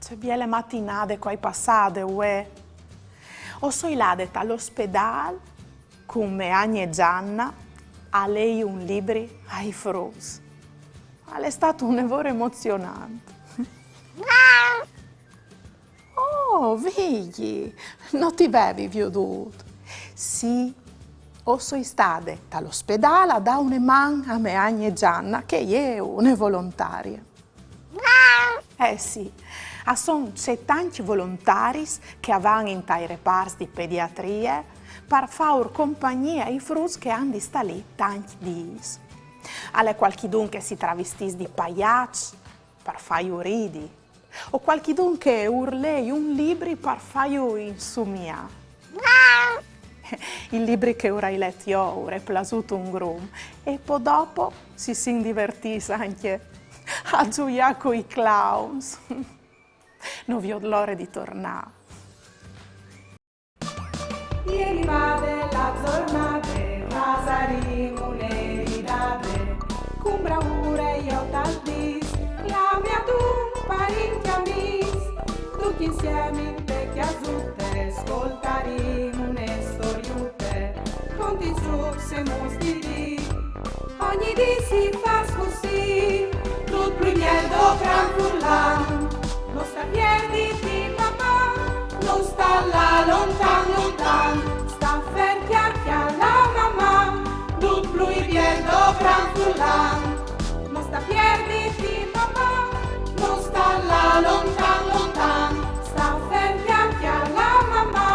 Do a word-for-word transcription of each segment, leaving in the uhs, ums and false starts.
Ce biele matinade che o ai passade, uè. O soi lade tal ospedâl cun mê agne Gianna a lei un libri ai fruts. Al è stât une vore emozionant. Oh, Vigji, no ti vevi viodût. Sì, o soi stade tal ospedâl a dâ une man a mê agne Gianna, che e je une volontarie. Eh sì, a son cetancj volontaris che a van intai reparts di pediatrie par fâur compagnie ai fruts che a àn di stâ li tancj dîs. Al è cualchidun che si travistìs di paiaç par fâju ridi, o cualchidun che ur lei un libri par fâju insumiâ. Il libri che ur ai let jo ur è plasût un grum, e po dopo si sin divertîts ancje a zuiâ cui clowns. No viôt la ore di tornâ. E rivade la zornade, fasarìn une ridade, cun braure jo tal dîs, clame adun parint e amîs, ducj insiemi inte cjasute, scoltarìn une storiute, cuntizûcs e muts di dì. Ogni dì si fâs cussì, dut plui biel dopran furlan. No sta pierditi, mamà, no sta lâ lontan, lontan. Sta fer, cjale, cjale, mamà, dut plui biel dopran furlan. No sta pierditi, mamà, no sta lâ lontan, lontan. Sta fer, cjale, cjale, mamà,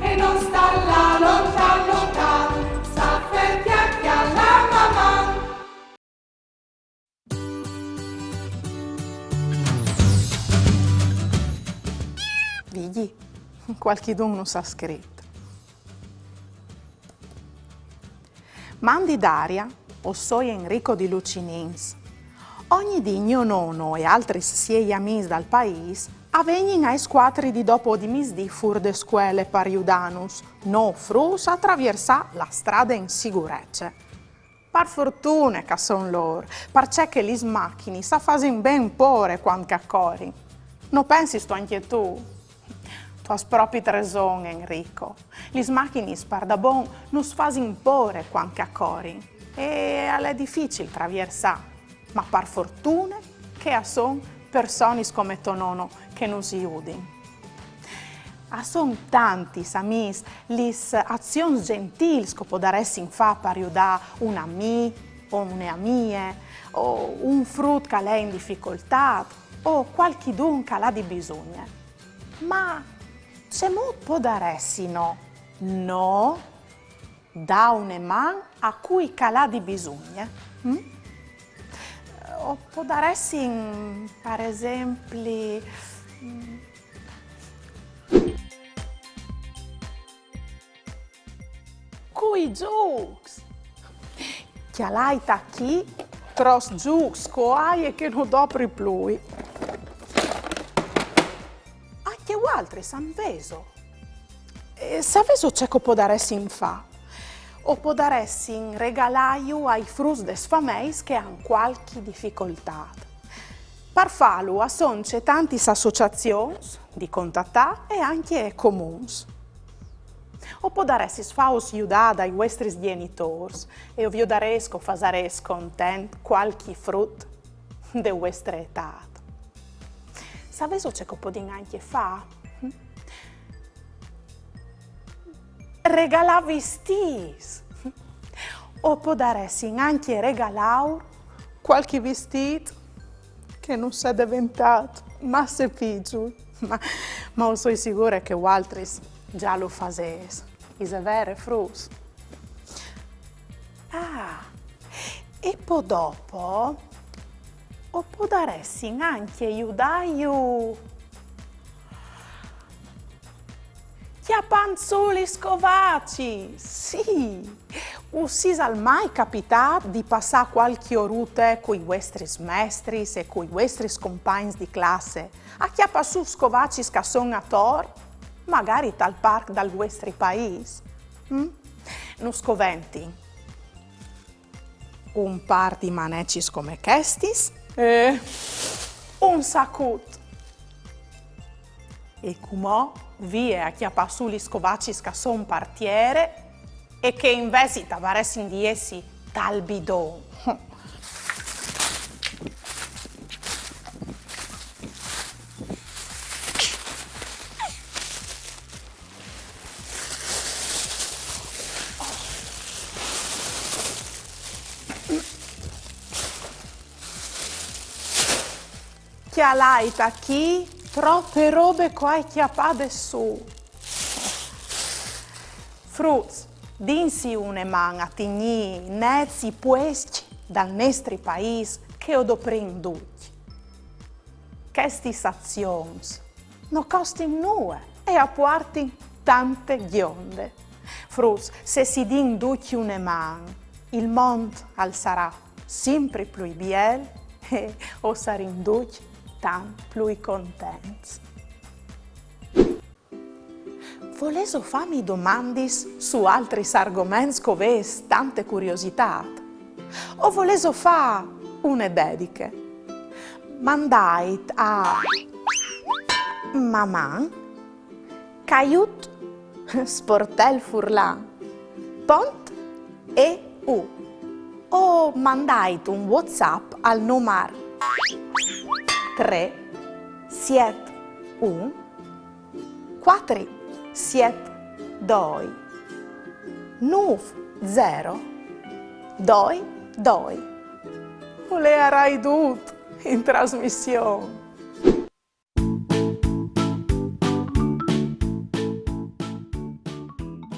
e no sta lâ lontan, lontan. Sta fer, cjale, cjale, mamà. Vigji, cualchidun nus à scrit. Mandi Daria, o soi Enrico di Lucinins. Ogni dì gno nono e altris siei amîs dal paîs a vegnin aes cuatri di dopo di misdì fûr de scuele par judânus, nô fruts, a traviersâ la strade in sigurece. Par fortune che a son lôr, parcè che lis machinis a fasin ben pôre cuant che a corin. No pensistu ancje tu? Tu âs propit reson, Enrico. Lis machinis, pardabon, nus fasin pôre cuant che a corin. E al è dificil traviersâ. Ma par fortune che a son personis come to nono che nus judin. A son tantis, amîs, lis azions gjentîls che o podaressin fâ par judâ un amì o une amie, o un frut che al è in dificoltât, o cualchidun che al à di bisugne. Ma cemût podaressino nô dâ une man a cui che al à di bisugne? Mm? O podaressin, par esempli, mm, cui zûcs! Cjalait achì trops zûcs che o ai e che no dopri plui. Ancje vualtris, Sanveso. E savêso ce che o podaressin fâ? O podaressin regalâju ai fruts des fameis che a àn cualchi dificoltât. Par fâlu a son cetantis associazions di contatâ e ancje comuns. O podaressis fâus judâ dai vuestris gjenitôrs e o viodarês che o fasarês content cualchi frut de vuestre etât. Savêso ce che o podìn ancje fâ? Regalâ vistîts. O podaressin ancje regalâur cualchi vistît che nus è deventât masse piçul. Ma, ma o soi sigure che vualtris za lu fasês. Ise vere, fruts? Ah, e po dopo o podaressin ancje judâju cjapant sù lis scovacis, sì! Us isal mai capitât di passâ cualchi orute cui vuestris mestris e cui vuestris compagns di classe a cjapâ sù scovacis che a son ator, magari tal parc dal vuestri paîs? Mm? Nus coventin un pâr di manecis come chestis e un sacut. E cumò vie a cjapâ sù lis scovacis che a son par tiere e che invezit a varessin di jessi tal bidon. Cjalait achì trope robe che o ai cjapade sù. Fruts, dìnsi une man a tignî nets i puescj dal nestri paîs che o doprìn ducj. Chestis azions no costin nuie e a puartin tante gjonde. Fruts, se si din ducj une man, il mont al sarà simpri plui biel e o sarìn ducj tant plui contents. Volêso fâmi domandis su altris argoments che o vês tante curiositât? O volêso fâ une dediche? Mandait a maman caiut sportel furlan pont e u o mandait un WhatsApp al numar trê siet un cuatri siet doi nûf zero doi doi. O leiarai dut in trasmission.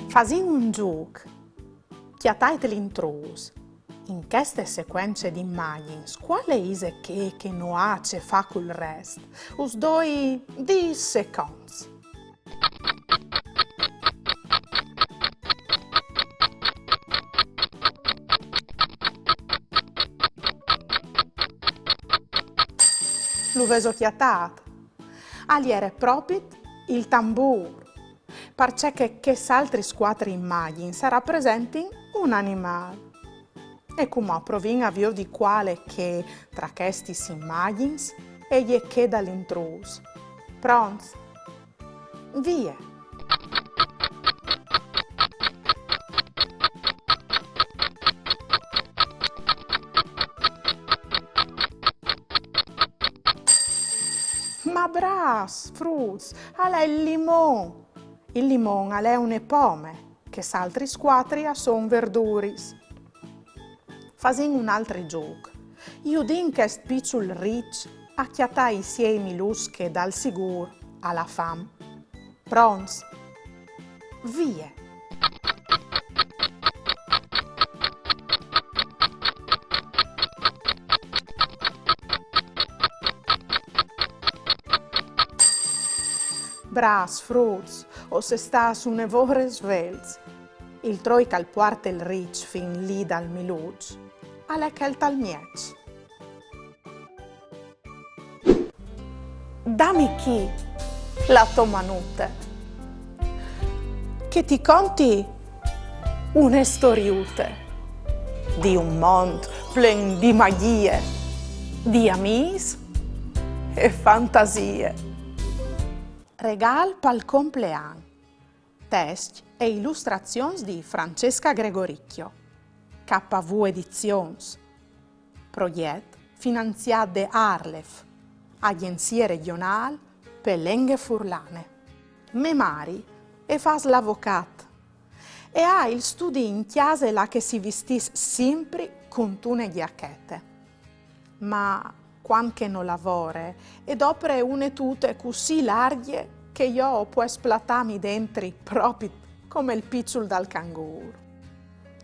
Fasìn un zûc. Cjatait l'intrûs. In cheste secuence di imagjins, cuale ise chê che no à ce fâ cul rest? Us doi dîs seconts. Lu vêso cjatât? Al jere propit il tambûr, parcè che chês altris cuatri imagjins a rapresentin un animâl. E cumò provìn a viodi cuale che tra chestis imagjins e je chê dal intrûs. Pronts? Vie! Ma brâfs, fruts, al è il limon! Il limon al è une pome, chês altris cuatri a son verduris. Fasìn un altri zûc. Judìn chest piçul riç a cjatâ i siei miluçs che dal sigûr al à fam. Pronts? Vie! Brâfs fruts, o sês stâts une vore svelts. Il troi che al puarte il riç fin li dal miluç al è chel tal mieç. Dami chi la tô manute, che ti conti une storiute di un mont plen di magjie, di amîs e fantasie. Regâl pal complean. Tescj e ilustrazions di Francesca Gregoricchio. K V Edizions. Progjet finanziât de ARLeF, Agjenzie Regjonâl pe Lenghe Furlane. Mê mari e fâs l'avocât e e à il studi in cjase là che si vistìs simpri cuntune gjachete. Ma cuant che no lavore, e dopre une tute cussì largje che jo o pues platâmi dentri propit come il piçul dal cangûr.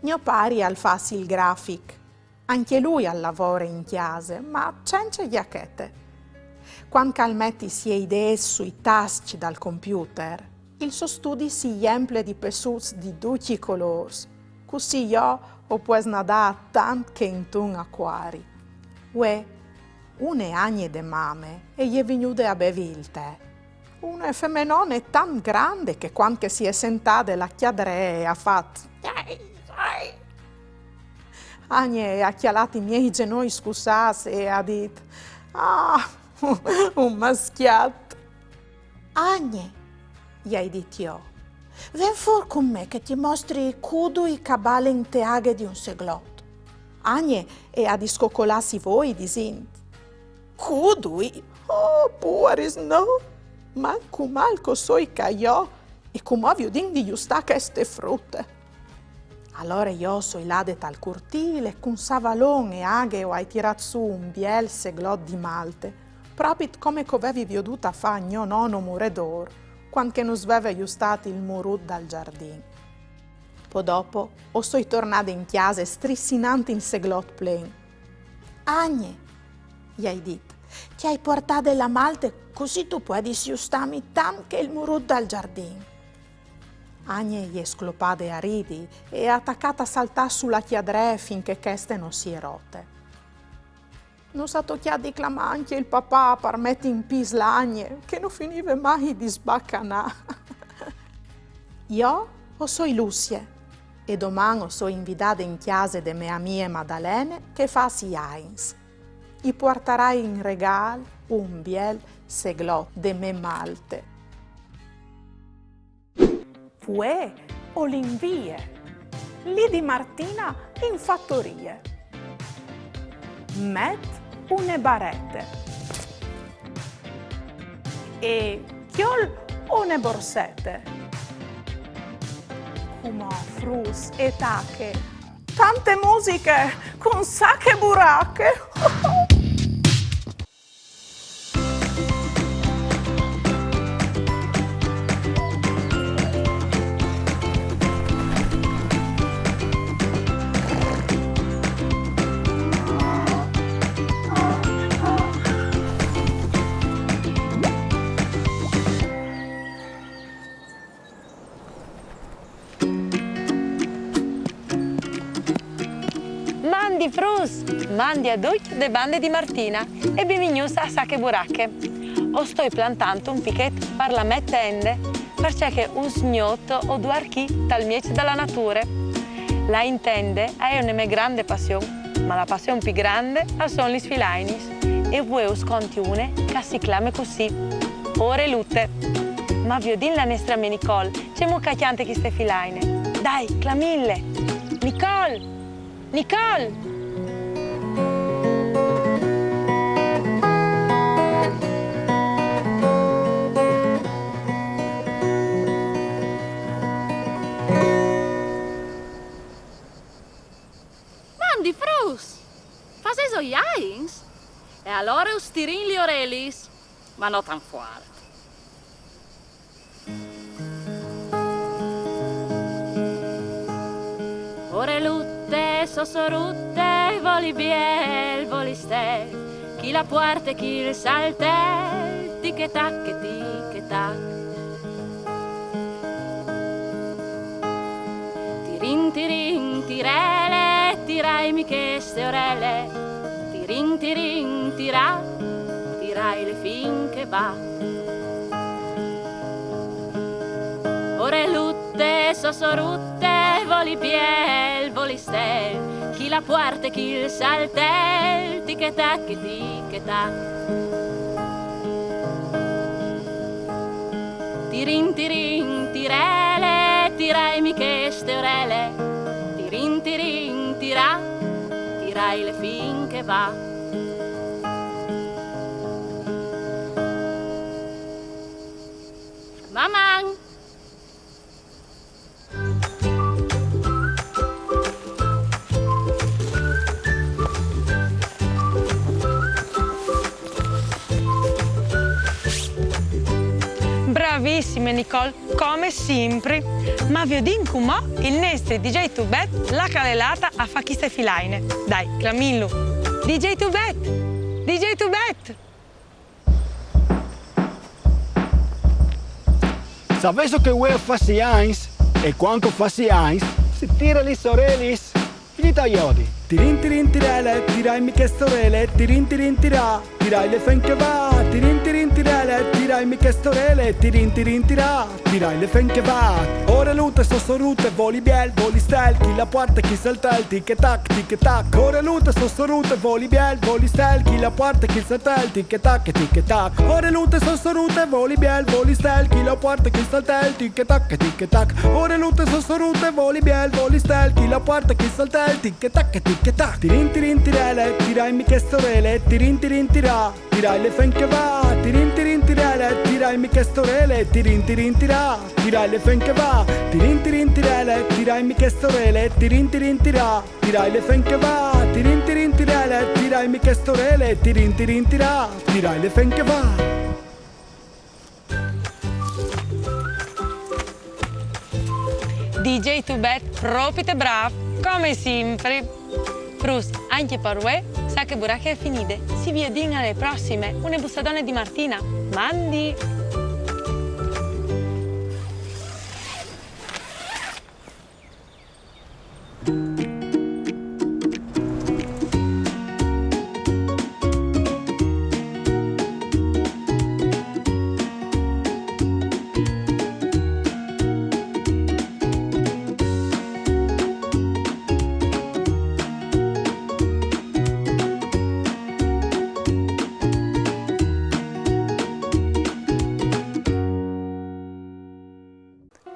Gno pari al fâs il grafic. Ancje lui al lavore in cjase, ma cence gjachete. Cuant che al met i siei dêts sui tascj dal computer, il so studi si jemple di pessuts di ducj i colôrs. Cussì jo o pues nadâ tant che intun acuari. Vuê, une agne de mame e je vignude a bevi il tè. Une femenone tant grande che cuant che si è sentade la cjadree e à fat: Agne e à cjalât i miei zenoi scussâts e e à dit: Ah, un mascjat! Agne, i ai dit jo, ven fûr cun me che ti mostri cûdui ch'a balen te aghe di un seglot. Agne e à di scocolâsi i voi disint: Cûdui? Oh, puaris, no! Mancul mâl ch'o soi ca jo, e cumò viodìn di justâ cheste frute. Alore jo o soi lade tal curtîl e cun savalon e aghe o ai tirât sù un biel seglot di malte, propit come ch'o vevi viodût a fâ gno nono muredôr, cuant che nus veve justât il murut dal zardin. Po dopo o soi tornade in cjase strissinant il seglot plen. Agne, i ai dit, ti ai puartade la malte, cussì tu puedis justâmi tant che il murut dal zardin. Agne e je sclopade a ridi e e à tacât a saltâ su la cjadree fin che cheste no si è rote. Nus à tocjât di clamâ ancje il papà par meti in pîts la Agne, che no finive mai di sbacanâ. Jo o soi Lucie e doman o soi invidade in cjase de mê amie Madalene che e fâs i agns. I puartarai in regâl un biel seglot de mê malte. Vuê o lin vie. Li di Martina in fatorie. Met une barete e cjol une borsete. Cumò fruts e tache. Tante musiche cun Sache Burache. Mandi fruts, mandi a ducj de bande di Martina e benvignûts a Sache Burache. O stoi plantant un pichet par la mê tende, parcè che usgnot o duar chi tal mieç da la nature. Lâ in tende e je une mê grande passion, ma la passion plui grande a son lis filainis. E vuê us conti une ch'a si clame cussì, Orelute. Ma viodìn la nestre amie Nicole, cemût ch'a cjante cheste filaine. Dai, clamìnle! Nicole! Nicole! Mandi fruts! Fasêso i agns? E alore us tirìn li orelis, ma no tant fuart. Orelute, so sorute, voli biel, voli stel, chi la puarte, chi il saltel, tic e tac e tic e tac. Tirin, tirin, tirele, tiraimi cheste orele, tirin, tirin, tirà, tiraile fin che va. Orelute, so sorute, voli biel, voli stel, chi la puarte, chi il saltel, tic e tac e tic e tac. Tirin, tirin, tirele, tiraimi cheste orele, tirin, tirin, tirà, tiraile fin che va. Maman! Bravissime, Nicole, come simpri. Ma viodìn cumò il nestri D J Tubet, là ch'al è lât a fâ cheste filaine. Dai, clamìnlu. D J Tubet! D J Tubet! Savêso che vuê o fâs i agns? E cuant che o fâs i agns, si tire lis orelis. Finît a jodi. Tirin, tirin, tirele, tiraimi cheste orele, tirin, tirin, tirà. Tirai le fen che va, tirin tirin tirele, tirai mi che storele, tirin tirin tirà. Tirai le fen che va. Ore lute so sorute, voli biel, voli stel, chi la puarte, chi saltel, tic e tac, tic e tac. Ore lute so sorute, voli biel, voli stel, chi la puarte, chi saltel, tic e tac, tic e tac. Ore lute so sorute, voli biel, voli stel, chi la puarte, chi saltel, tic e tac, tic e tac. Ore lute so sorute, voli biel, voli stel, chi la puarte, chi saltel, tic e tac, tic e tac. Tirin tirin tirele, tirai mi che storele, tirin tirin tirà. Tirai le fen che va, tirin tirin tirele, tirai mi che storele, tirin tirin tirà. Tirai le fen che va, tirin tirin tirele, tirai mi che storele, tirin tirin tirà. Tirai le fen che va, tirin tirin tirele, tirai mi che storele, tirin tirin tirà. Tirai le fen che va. D J Tubet, propite brav, come simpri. Fruts, ancje par vuê, sache burache e je finide. Si viodìn ae prossime, une bussadone di Martina. Mandi!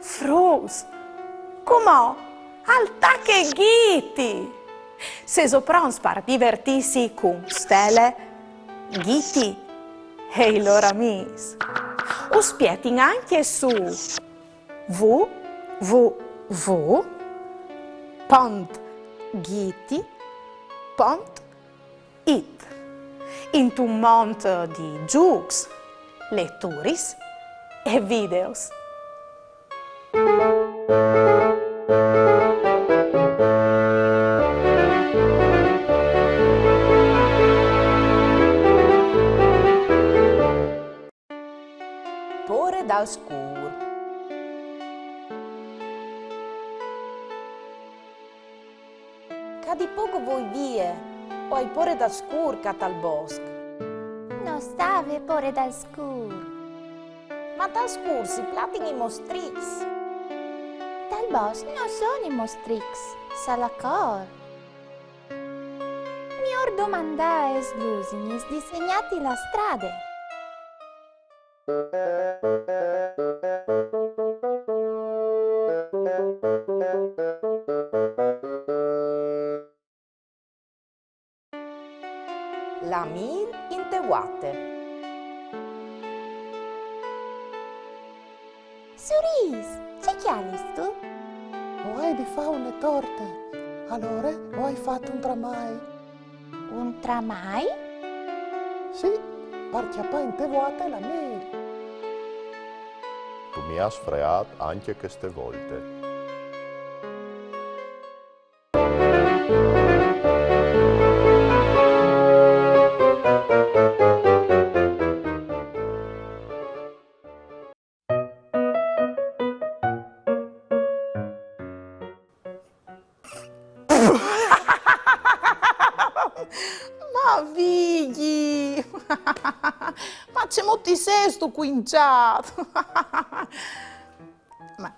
Fruts, cumò al tache Ghiti! Sêso pronts par divertîsi cun Stele, Ghiti e i lôr amîs? Us spietin ancje su w w w pont ghiti pont it, intun mont di zûcs, leturis e videos. Pôre dal scûr. Ca di pôc o voi vie, o ai pôre dal scûr ca tal bosc. No sta vê pôre dal scûr. Ma tal scûr si platin i mostrics. Tal bosc no son i mostrics, salacor. Miôr domandâ aes lusignis di segnâti la strade. La mîr inte vuate. Surîs, ce cjalistu? O ai di fâ une torte. Alore o ai fat un tramai. Un tramai? Sì, par cjapâ inte vuate la mîr. Tu mi âs freât ancje cheste volte. Ma Vigji! Ma cemût ti sêstu cuinçât? Ma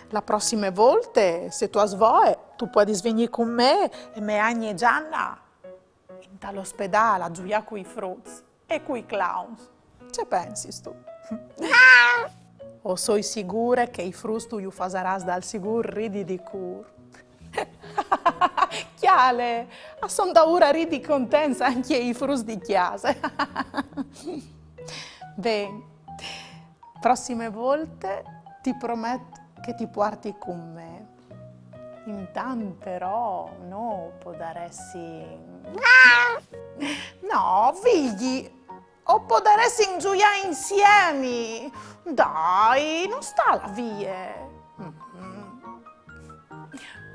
la prossime volte, se tu âs voie, tu puedis vignî cun me e mê agne Gianna intal ospedâl a zuiâ cui fruts e cui clowns. Ce pensistu? O soi sigure che i fruts tu ju fasarâs dal sigûr ridi di cûr. Cjale, a son daûr a ridi contents ancje i fruts di cjase. Ben, prossime volte ti promet che ti puarti cun me. Intant però nô o podaressin... No, Vigji, o podaressin zuiâ insiemi. Dai, no sta lâ vie. Mhm.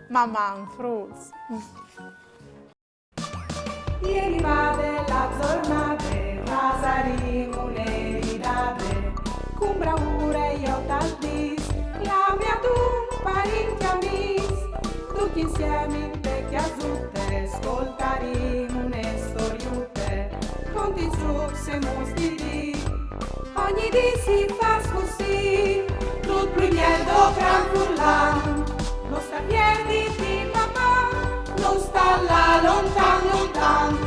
Maman, fruts. Ieri vade la zornade, fasarìn une ridade, cun braure jo tal dîs, clame adun parint e amîs, ducj insiemi inte cjasute, scoltarìn une storiute, contìnzu Semus di dì, ogni dì si fas cussì, tut primier do gran furlan, no sta pierditi, mamà, no sta là lontan lontan.